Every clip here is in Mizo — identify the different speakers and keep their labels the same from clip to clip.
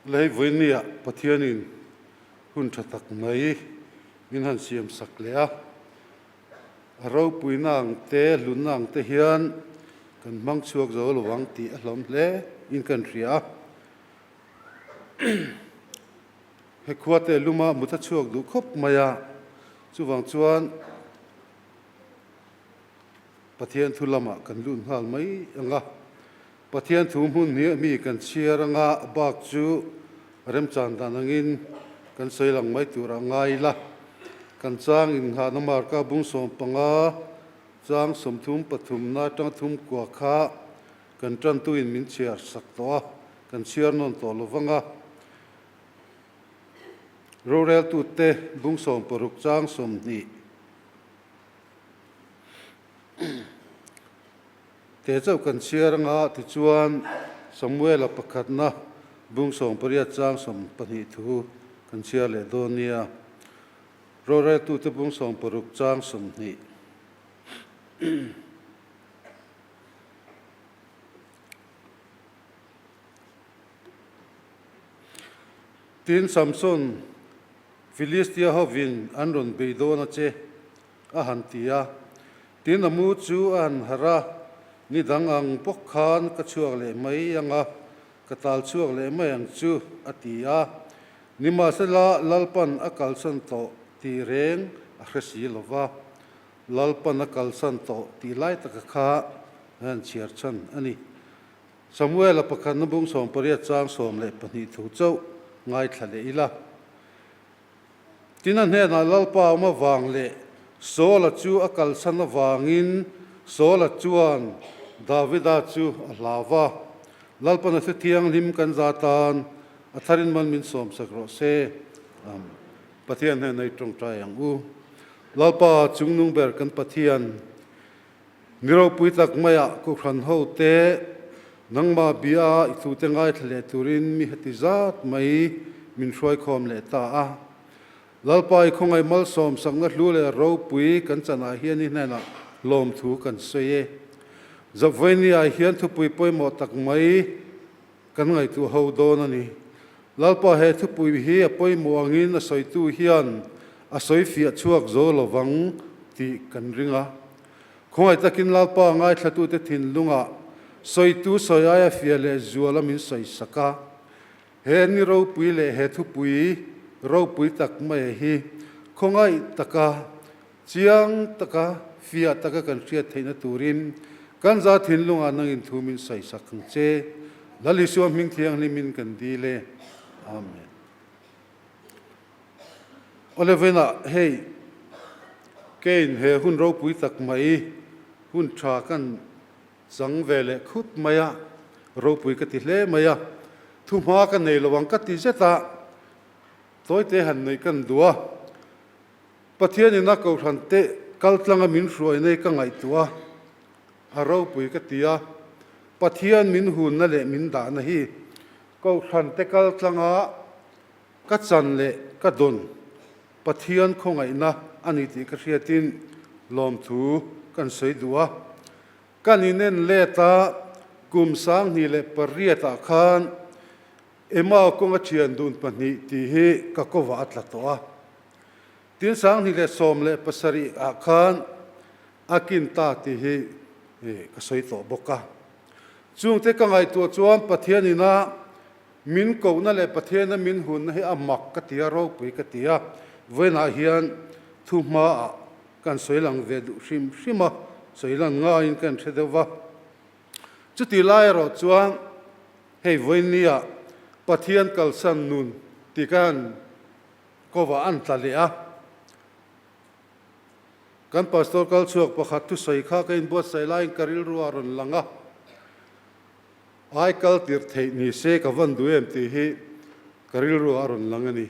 Speaker 1: Lei vawinia Pathianin hun tha tak mai min han siam sak leh a, a ropuina ang te, hlutna ang te hian kan hmang chhuak zo lo ang tih a hlawm hle in kan hria a. He khua te luma mut a chhuak duh khawp mai a, chuvang chuan Pathian thu lamah kan lut nghal mai ang a. Pathian thu hmun hniah mi kan chhiar anga bak chu remchan dan angin kan sawi lang mai tur a ngai ila. Kan chang innghahna marka bung 15 chang 33 na atanga thum kua kha kan tantuin min chhiar sak tawh a, kan chhiar nawn tawh lo vang a. Roreltute bung 16 chang 20. Te chauh kan chhiar anga tichuan Samuela pakhatna bung 18 chang 12 thu kan chhiar leh dawn nia. Roreltute bung 16 chang 20. Tin, Samson, Filistia hovin an rawn bei dawn a che, a han ti a. Tin, a mu chu a han harh a, Ni dang ang bawk khan ka chhuak leh mai ang a, ka tal chhuak leh mai ang chu, a ti a. Nimahsela, Lalpan a kalsan tawh tih reng a hre si lo va. Lalpan a kalsan tawh tih lai taka kha a han chhiar chhan a ni. Samuela pakhatna bung 18 chang 12 thu chauh ngaithla leh ila. Tin a hnenah Lalpa awm avang leh Saula chu a kalsan avangin Saula chuan Davida chu a hlau va, Lalpan a thu thianghlim kan za tan a tharin man min sawmsak rawh se. Amen. Pathian hnenah i tawngtai ang u. Lalpa chungnung ber kan Pathian, Ni ropui tak maiah Kohhran ho te nangmah bia i thute ngaithla leh turin mi heti zat mai min hruaikhawm leh ta a. Lalpa i khawngaih malsawm sakna hlu leh ropui kan chanah hian i hnenah lawmthu kan sawi e. Zapvaini-ah hian thupui pawimawh tak mai kan ngaihtuah ho dawn a ni. Lalpa he thupui hi a pawimawh angin a sawitu hian a sawi fiah chhuak zo lovang tih kan ring a. Khawngaih takin Lalpa ngaithlatute thinlungah sawitu sawi aia fiah leh zuala min sawi sak a. He ni ropui leh he thupui ropui tak mai hi khawngaih taka chiang taka fiah taka kan hriat theihna turin kan za thinlungah nangin thu min sawi sak ang che. Lal Isua hming thianghlimin kan dil e. Amen. Awle-vena hei kein he hun ropui tak mai hun tha kan chang ve leh khut mai a, ropui ka ti hle mai a, thu hma ka nei lo ang ka ti zet a, tawite han neih kan duh a. Pathianin a kohhran te kaltlanga min hruai nei ka ngaihtuah a, a ropui ka ti a, Pathian min hunna leh min dahna hi kohhran te kaltlanga ka chan leh ka dawn Pathian khawngaihna a ni tih ka hriatin lawmthu kan sawi duh a. Kan inen let a, kum 2008 ah khan Emau kawnga thian dun pahnih tih hi ka kovah a tla tawh a. Tin 2017 ah khan a kin ta tih hi ka sawi tawh bawk a. Chungte ka ngaihtuah chuan Pathian ina min kohna leh Pathiana min hunna hi a mak ka ti a, ropui ka ti a. Vawiinah hian thu hmaah kan sawi lang ve duh hrim hrim a, sawi lan ngaiin ka inhre deuh va. Chutih lai erawh chuan hei vawinia Pathian kalsan nun tih khan kovah an tla leh a. Kan pastor kal chhuak pakhat thusawi kha ka inbuatsaih laiin ka rilru a rawn lang a, ai kal tirh theih ni se ka van duh em tih hi ka rilru a rawn lang a ni.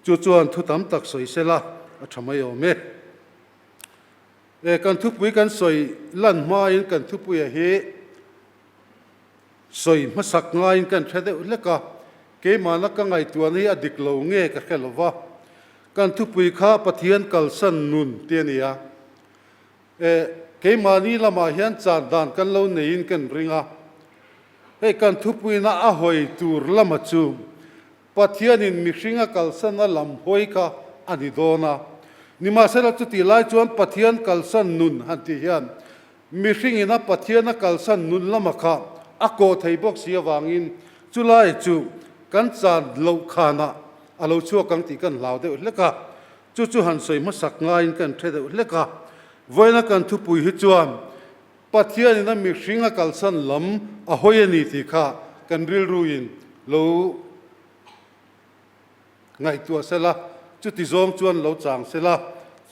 Speaker 1: Chu chuan thu tam tak sawi sela a tha mai awm e. E, kan thupui kan sawi lan hmain kan thupuia hi sawi hmasak ngaiin kan hre deuh hlek a, keimahna ka ngaihtuahna hi a dik lo nge ka hre lo va, kan thupui kha Pathian kalsan nun tih a ni a. E, keimahni lamah hian chan dan kan lo neiin kan ring a, hei kan thupuina a hawi tur lama chu. Pathianin mihring a kalsan a lam hawi kha a ni dawn a. Nimahsela chutih lai chuan Pathian kalsan nun han tih hian mihringin a Pathian a kalsan nun lama kha a kawh thei bawk si avangin chulai chu kan chan loh khanah a lo chhuak ang tih kan hlau deuh hlek a. Chu chu han sawi hmasak ngaiin kan hre deuh hlek a. Vawiina kan thupui hi chuan Pathianin a mihring a kalsan lam a hawi a ni tih kha kan rilruin lo ngaihtuah sela, chuti zawng chuan lo chang sela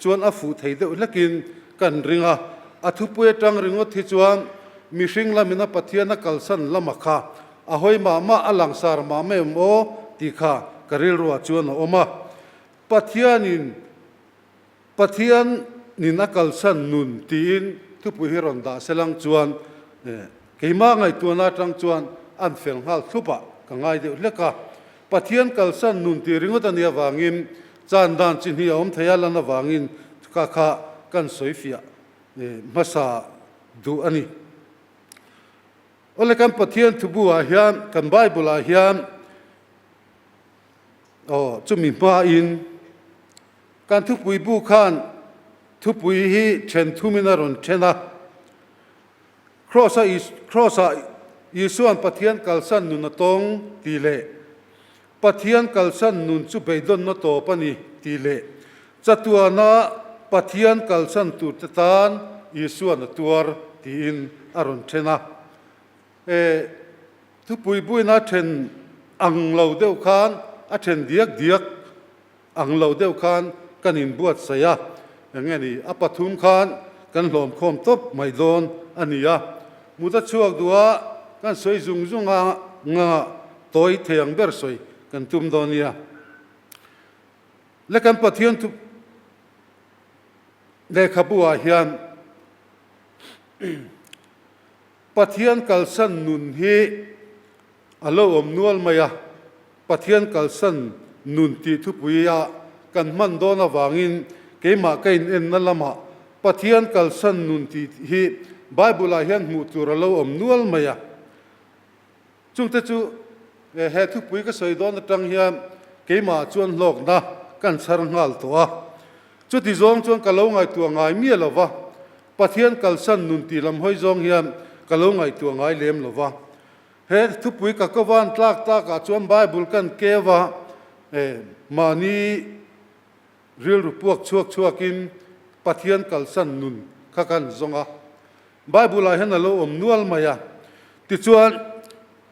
Speaker 1: chuan a fuh thei deuh hlekin kan ring a. A thupui atang ringawt hi chuan mihring lamin a Pathian a kalsan lama kha a hawi mah mah, a langsar mah mah em aw tih kha ka rilruah chuan a awm a. Pathianin Pathian nin a kalsan nun tiin thupui hi rawn dah selang chuan keimah ngaihtuahna atang chuan an fel nghal thlup ah ka ngai deuh hlek a. Pathian kalsan nun tih ringawt a nih avangin chan dan chi hnih a awm thei a lan avangin ka kha kan sawi fiah hmasa duh a ni. Awle kan Pathian thubu ah hian kan Bible ah hian aw chumi hmain Kan thupui bu khan thupui hi then thumin a rawn then a. Kraws-a Kraws-ah Isua'n Pathian kalsan nun a tawng tih leh Pathian kalsan nun chu beidawnna tawp a ni tih leh chatuana Pathian kalsan turte tan Isua'n a tuar tiin a rawn then a. E thupui buin a then ang lo deuh khan a then diak diak Ang lo deuh khan kan inbuatsaih a, eng nge ni, a pathum khan kan hlawm khawm tawp mai dawn a ni a. Mut a chhuak duh a, kan sawi zung zung a, nga tawi thei ang ber sawi kan tum dawn nia. Le kan Pathian thu lehkhabu ah hian Pathian kalsan nun hi a lo awm nual mai a, Pathian kalsan nun tih thupuia kan hman dawn avangin keimah ka inenna lamah Pathian kalsan nun tih hi Bible-ah hian hmuh tur a lo awm nual mai a. Chungte chu he thupui ka sawi dawn atang hian keimah chuan hlawkna kan chhar nghal tawh a. Chuti zawng chuan ka lo ngaihtuah ngai miah lo va, Pathian kalsan nun tih lam hawi zawng hian ka lo ngaihtuah ngai lem lo va. He thupui ka kovan tlak takah chuan Bible kan keu a, mahni rilru puak chhuak chhuakin Pathian kalsan nun kha kan zawng a. Bible ah hian a lo awm nual mai a. Tichuan,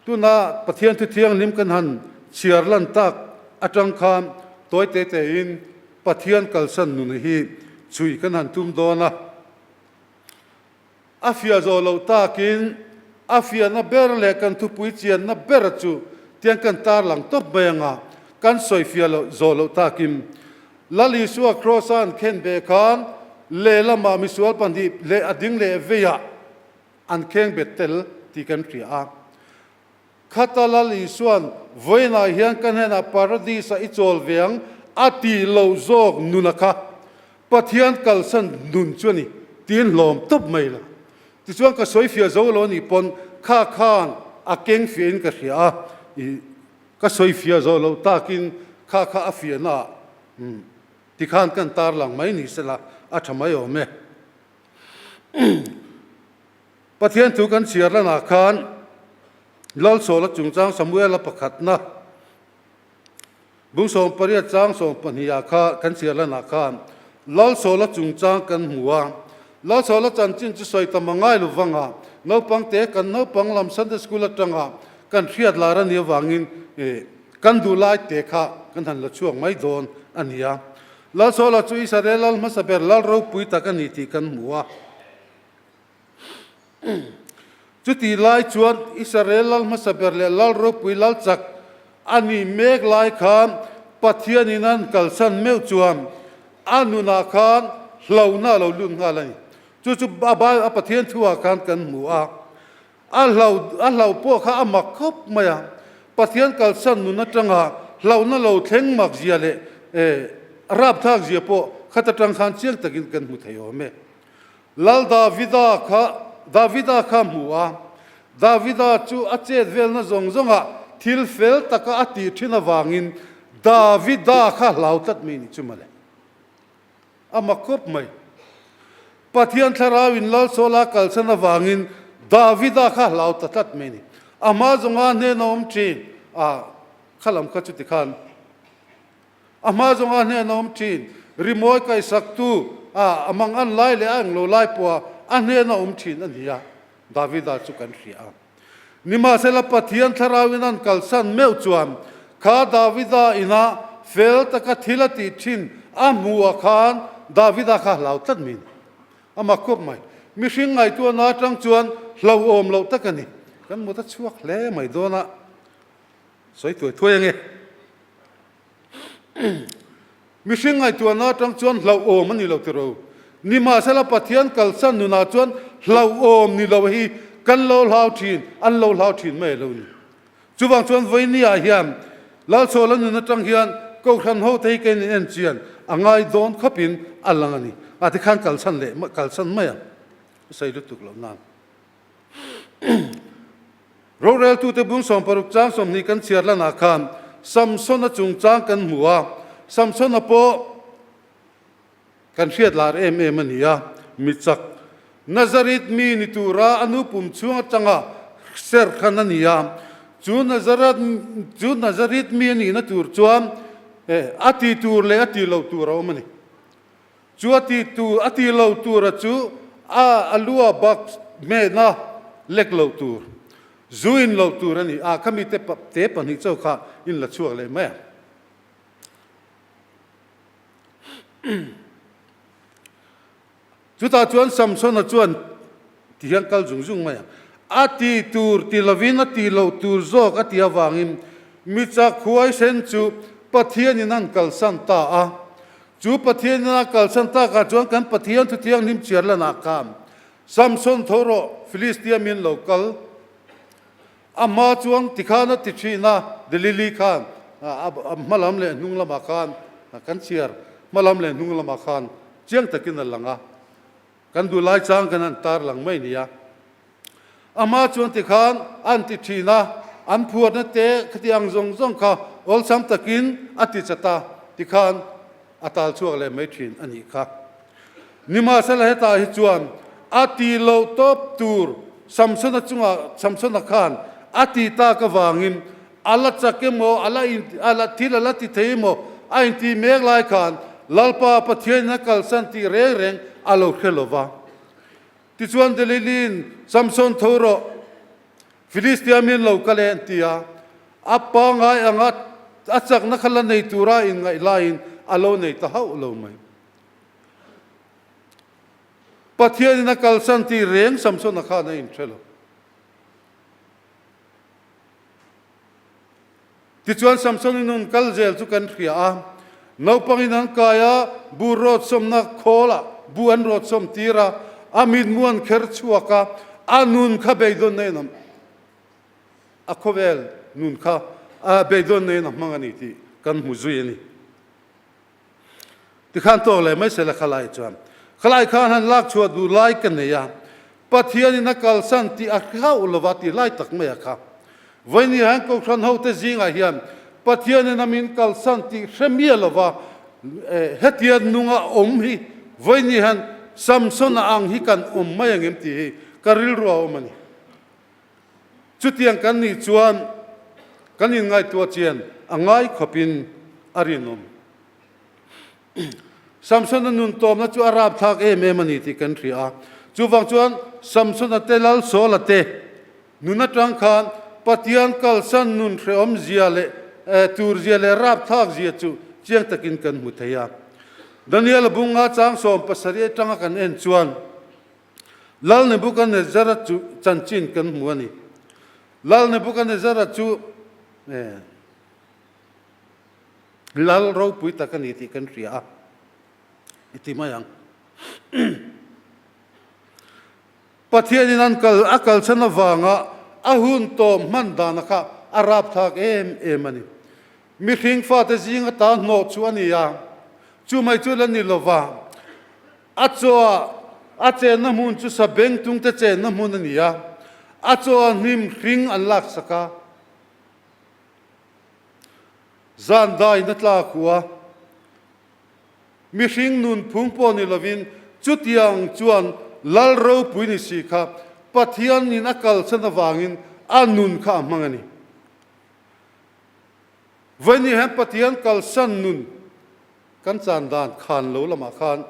Speaker 1: tuna Pathian thu thianghlim kan han chhiar lan tak atang khan tawi te tein Pathian kalsan nun hi chhui kan han tum dawn a. A fiah zawh loh takin a fiahna ber leh kan thupui chianna ber chu tiang kan tarlang tawp mai anga kan sawi fiah loh zawh loh takin Lal Isua Kraws-a an khen ve khan lehlamah misual pahnih leh a ding leh veiah an kheng bet tel tih kan hria a. Khata Lal Isua'n vawiinah hian ka hnenah Paradis-ah i chawl ve ang a tih loh zawk nuna kha Pathian kalsan nun chu a ni tiin hlawm tawp mai la. Tichuan ka sawi fiah zo lo anih pawn kha khan a keng fiahin ka hria a, i ka sawi fiah zawh loh takin kha kha a fiahnaah tikhan kan tarlang mai ni sela a tha mai awm e. Pathian thu kan chhiar lanah khan Lalsawla chungchang Samuela pakhatna bung 18 chang 12 ah kha kan chhiar lanah khan Lalsawla chungchang kan hmu a. Lalsawla chanchin chu sawi tam a ngai lo vanga naupang te kan naupang lam Sunday School atanga kan hriat lar a nih avangin kan duh lai te kha kan han la chhuak mai dawn a ni a. Lalsawla chu Israel lal hmasa ber lal ropui tak a ni tih kan hmu a. Chutih lai chuan Israel lal hmasa ber leh lal ropui lal chak a nih mek lai khan Pathianin an kalsan meuh chuan a nunah khan hlauhna a lo lut nghal a ni. Chu chu a Bible a Pathian thuah khan kan hmu a. A hlau a hlauh pawh kha a mak khawp mai a. Pathian kalsan nun atanga hlauhna lo thleng mak zia leh rapthlak zia pawh khat atang khan chiang takin kan hmu thei awm e. Lal Davida kha Davida kha hmu a, Davida chu a chet velna zawng zawngah thil fel taka a tih thin avangin Davida kha hlau tlat mai nih chu mawle. A mak khawp mai. Pathian thlarau in Lal Saula kalsan avangin Davida kha hlau ta tlat mai ni. A hma zawnga hnen a awm thin a, kha lam kha chuti khan a hma zawnga hnen a awm thin, rimawi kaihsaktu a, a mang an lai leh a englo lai pawha a hnen a awm thin a ni a, Davida chu kan hria a. Nimahsela Pathian thlarau in an kalsan meuh chuan kha Davida ina fel taka thil a tih thin a hmuh ah khan Davida kha hlau tlat min a mak khawp mai. Mihring ngaihtuahna atang chuan hlauhawm loh tak a ni. Kan mut a chhuak hle mai dawn a, sawi thuai thuai ange. Mihring ngaihtuahna atang chuan hlauhawm a ni lo tiro. Nimahsela Pathian kalsan nunah chuan hlauhawm ni lo hi kan lo hlau thin, an lo hlau thin mai lo ni. Chuvang chuan Vawinia hian Lalchhawla nun atang hian Kohhran hote hi kein in en chian a ngai dawn khawpin a lang a ni. A tikhan kalsan leh kalsan mai ang. Sawi lutuk loh nan. Roreltute bung 60 chang 20 kan chhiar lanah khan Samsona chungchang kan hmu a, Samsona pawh kan hriat lar em em a ni a, mi chak Nazareth mi ni tura a nu pum chhung atanga serh khan a ni a, chu Nazareth chu Nazareth mi a nihna tur chuan a ti tur leh a ti lo tur a awm a ni. Chu a ti tu a ti lo tura chu a a lua bak hmehna lek lo tur, zu in lo tur a ni a, khami te te pahnih chauh kha in la chhuak leh mai ang. Chutah chuan Samsona chuan ti hian kal zung zung mai ang. A ti tur ti lovin a ti lo tur zawk a ti avangin mi chak huaisen chu Pathianin an kalsan ta a. Chu Pathianin a kalsan takah chuan kan Pathian thu thianghlim chhiar lanah khan Samson tho rawh, Filistia min lo kal. A hma chuan tikhan a ti thin a, Delili khan a hma lam leh hnung lamah khan kan chhiar hma lam leh hnung lamah khan chiang takin a lang a, kan duh lai chang kan han tar lang mai nia. A hma chuan tikhan an ti thin a, an phuarna te khati ang zawng zawng kha awlsam takin a ti chat a, tikhan a tal chhuak leh mai thin a nih kha. Nimahsela hetah hi chuan a ti loh tawp tur Samsona chungah Samsona khan a ti tak avangin a la chak emaw, a la in a la thil a la ti thei emaw a inti mek lai khan Lalpa Pathianin a kalsan tih reng reng a lo hre lo va. Tichuan Delili'n Samson tho rawh, Filistia min lo kal e an ti a, a pangngai anga a chakna kha la nei tura inngaih laiin a lo nei ta hauh lo mai. Pathianin a kalsan tih reng Samsona khan a inhre lo. Tichuan Samsoni nun kal zel chu kan hria a, naupangin an kai a, bu rawt sawmna khawlah bu an rawt sawm tir a, a mitmu an kher chhuak a, a nun kha beidawn na in a a khawvel nun kha beidawn na in a hmang a ni tih kan hmu zui a ni. Tikhan tawk leh mai sela khalai chuan khalai khan han lak chhuah duh lai ka nei a, Pathianin a kalsan tih a hrauh lova tih lai tak mai a kha. Vawiin hian Kohhran hote zingah hian Pathianin a min kalsan tih hre miah lova hetia nunga awm hi vawiin hian Samsona ang hi kan awm mai ang em tih hi ka rilru a awm a ni. Chutiang kan nih chuan kan inngaihtuah chian a ngai khawpin a rinawm. Samsona nun tawmna chu a rapthlak em em a ni tih kan hria a. Chuvang chuan Samsona te Lal Sawla te nun atang khan Pathian kalsan nun hrehawm zia leh tur zia leh rapthlak zia chu chiang takin kan hmu thei a. Daniel-a bunga chang 17 atanga kan en chuan Lal Nebuchadnezzar-a chu chanchin kan hmu a ni. Lal Nebuchadnezzar-a chu Lal ropui tak a ni tih kan hria a, i ti mai ang. Pathianin an kal a kalchhan avanga a hun tawm hman dana kha a rapthlak em em a ni. Mihring fate zinga ta hnawh chu a ni a, chu mai chu la ni lova, A chaw a chenna hmun chu sabengtungte chenna hmun a ni a, a chaw a hnim hring an laksak a. Zan daina tlak hu a, mihring nun phung pawh ni lovin chutiang chuan Lal ropui ni si kha Pathianin a kalsan avangin a nun kha a hmang a ni. Vawiin hian Pathian kalsan nun kan chan dan khan lo lamah khan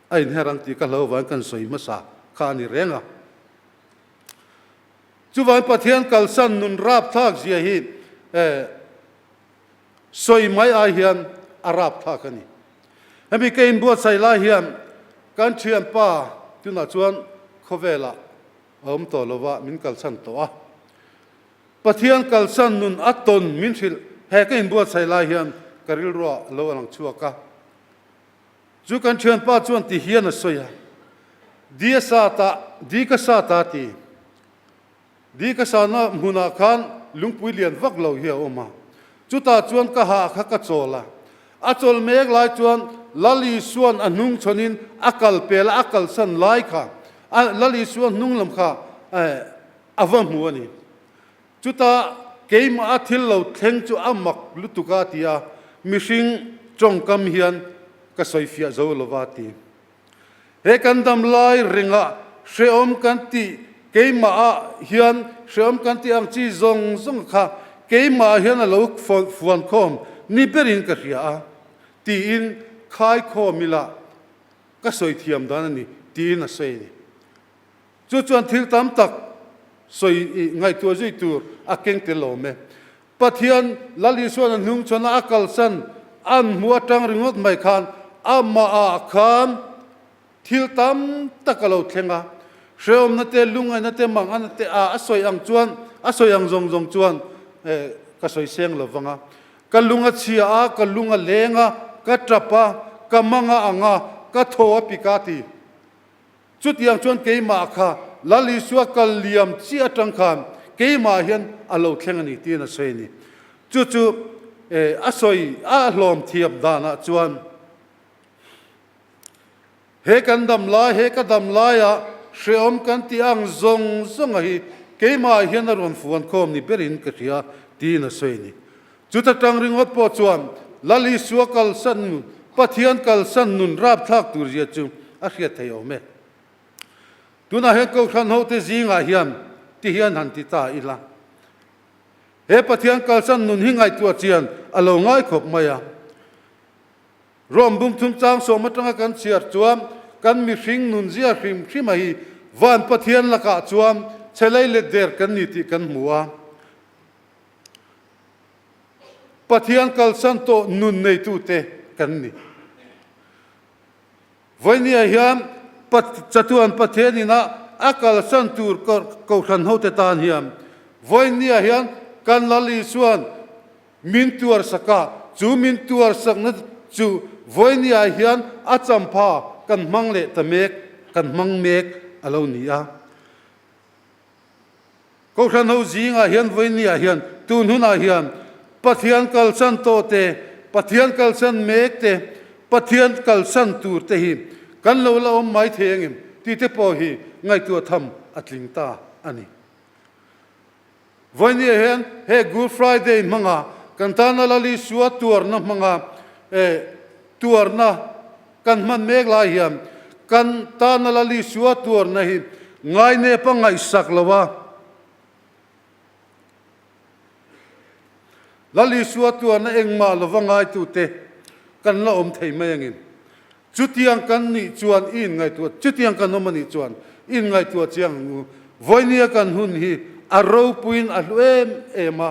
Speaker 1: a inher ang tih ka hlo avangin kan sawi hmasa kha a ni reng a. Chuvangin Pathian kalsan nun rapthlak zia hi sawi mai ai hian a rapthlak a ni. Hemi ka inbuatsaih lai hian kan thianpa tunah chuan khawvelah a awm tawh lova min kalsan tawh a. Pathian kalsan nun a tawn min hrilh he ka inbuatsaih lai hian ka rilruah lo a lang chhuak a. Chu kan thianpa chuan ti hian a sawi a, Di a sat a, di ka sat a ti. Di ka sahna hmunah khan lungpui lian vak lo hi a awm a, chutah chuan ka hah kha ka chawl a. A chawl mek lai chuan Lal Isua'n a hnung chhawnin a kal pel a, a kalsan lai kha, Lal Isua hnung lam kha a va hmu a ni. Chutah keimah a thil lo thleng chu a mak lutuk a ti a, mihring tawngkam hian ka sawifiah zo lo va ti. He kan dam lai rengah hrehawm kan tih keimah ah hian hrehawm kan tih ang chi zawng zawng kha keimah ah hian a lo fuankhawm ni berin ka hria a tiin khaikhawm ila ka sawithiam dan a ni tiin a sawi a ni. Chu chuan thil tam tak sawi ngaihtuah zui tur a keng tel awm e. Pathian Lal Isua'n a hnungchhawn a a kalsan an hmuh atang ringawt mai khan amahah khan thil tam tak a lo thleng a. Hrehawmna te, lungngaihna te, manghana te a a sawi ang chuan, a sawi ang zawng zawng chuan ka sawi seng lo vang a. Ka lung a chhia a, ka lung a leng a, ka tap a, ka mang a ang a, ka thaw a pik a ti. Chutiang chuan keimah kha Lal Isua kal liam chiah atang khan keimah hian a lo thleng a ni tiin a sawi a ni. Chu chu a sawi a hlawm thiam danah chuan he kan dam lai, he ka dam laia hrehawm kan tih ang zawng zawnga hi keimah hian a rawn fuan khawm ni berin ka hria tiin a sawi a ni. Chuta tang ringawt pawh chuan Lal Isua kalsan nun, Pathian kalsan nun rapthlak tur zia chu a hriat thei awm e. Tunah hian Kohhran hote zingah hian ti hian han ti ta ila. He Pathian kalsan nun hi ngaihtuah chian a lo ngai khawp mai a. Rome bung chungchang sawm atanga kan chhiar chuan kan mihring nun zia hrim hrima hi van Pathian lakah chuan chhe lei let der kan ni tih kan hmu a. Pathian kalsan tawh nun neitute kan ni. Vawinia hian chatuan Pathian ina a kalsan tur kohhran hote tan hian vawinia hian kan Lal Isuan min tuarsak a, chu min tuarsakna chu vawinia hian a champha kan hmang leh ta mek, kan hmang mek a lo ni a. Kohhran ho zingah hian vawinia hian tun hunah hian Pathian kalsan tawh te, Pathian kalsan mek te, Pathian kalsan tur te hi kan lo la awm mai thei angem tih te pawh hi ngaihtuah tham a tling ta a ni. Vawinia hian he Good Friday hmanga kan tana Lal Isua tuarna hmanga tuarna Kan hman mek lai hian kan tana Lal Isua tuarna hi ngainep a ngaihsak lo a. Lal Isua tuarna engmah lova ngaitute kan la awm thei mai angin. Chutiang kan nih chuan i inngaihtuah, chutiang kan awm a nih chuan i inngaihtuah chiang ang u. Vawinia kan hun hi a ropuiin a hlu em em a.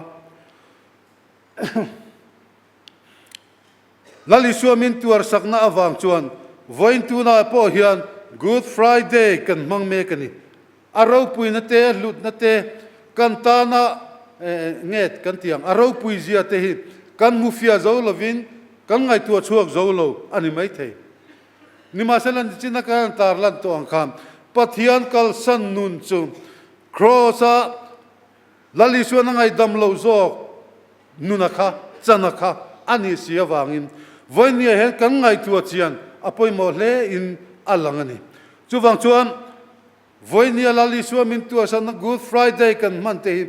Speaker 1: Lal Isua min tuarsakna avang chuan vawiin tunah pawh hian Good Friday kan hmang mek a ni. A ropuina te, a hlutna te, kan tana nge kan tih ang, a ropui zia te hi kan hmu fiah zo lovin kan ngaihtuah chhuak zo lo a ni maithei. Nimahsela nichina kan han tarlan tawh ang khan Pathian kalsan nun chu Kraws-a Lal Isuan a ngaihdam lo zawk nuna kha, chana kha a nih si avangin vawinia hian kan ngaihtuah chian a pawimawh hle in a lang a ni. Chuvang chuan vawinia Lal Isua min tuahsanna Good Friday kan hman te hi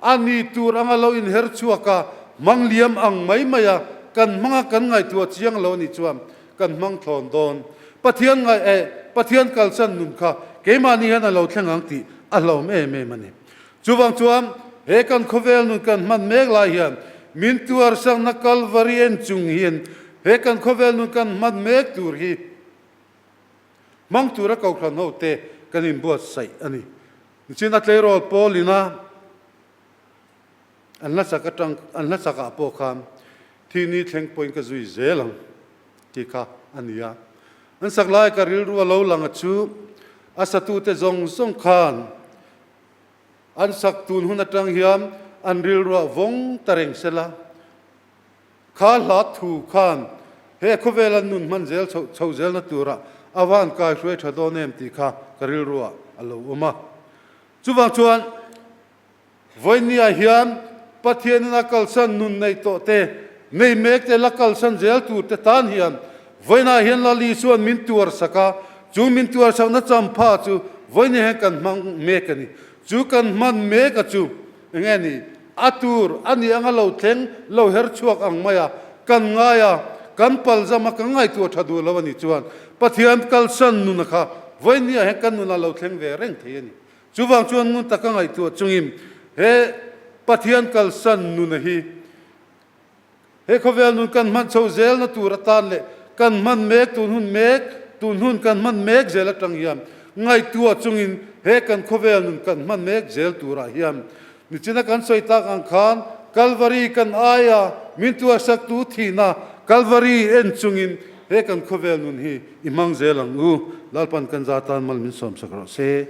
Speaker 1: a ni tur anga lo inher chhuak a. Hmang liam ang mai mai a, kan hmanga kan ngaihtuah chiang lo a nih chuan kan hmang thlawn dawn. Pathian ngaih eh Pathian kalsan nun kha keimahni hian a lo thleng ang tih a hlauhawm em em a ni. Chuvang chuan he kan khawvel nun kan hman mek lai hian min tuarsakna Kalvari en chung hian he kan khawvel nun kan hman mek tur hi hmang tura kohhran ho te kan inbuatsaih a ni. Nichin a tleirawl pawl ina an hlasak atang an hlasakah pawh khan thi ni thleng pawhin ka zui zel ang tih kha a ni a. An sak lai ka rilru a lo lang a chu a satute zawng zawng khan an sak tun hun atang hian an rilruah vawng ta reng sela. Kha hla thu khan he khawvela nun hman zel chhoh chho zelna tura a van kai hruai tha dawn em tih kha ka rilruah a lo awm a. Chuvang chuan Vawinia hian Pathianin a kalsan nun nei tawh te, nei mek te la kalsan zel tur te tan hian Vawiinah hian Lali chuan min tuar sak a, chu min tuar sakna champha chu Vawinia hian kan hmang mek a ni. Chu kan hman mek a chu eng nge ni? A tur a nih anga lo thleng lo her chhuak ang mai a, kan ngai a, kan palzam a, kan ngaihtuah tha duh lo a nih chuan Pathian kalsan nuna kha Vawinia hian kan nunah lo thleng ve reng thei a ni. Chuvang chuan ngun taka ngaihtuah chungin he Pathian kalsan nuna hi he khawvel nun kan hman chho zelna tur atan leh kan hman mek tun hun mek tun hun kan hman mek zel atang hian ngaihtuah chungin he kan khawvel nun kan hman mek zel turah hian nichina kan sawi tak ang khan Kalvari kan aia min tuarsaktu thihna Kalvari en chungin he kan khawvel nun hi i hmang zel ang u. Lalpan kan za tan mal min sawmsak rawh se.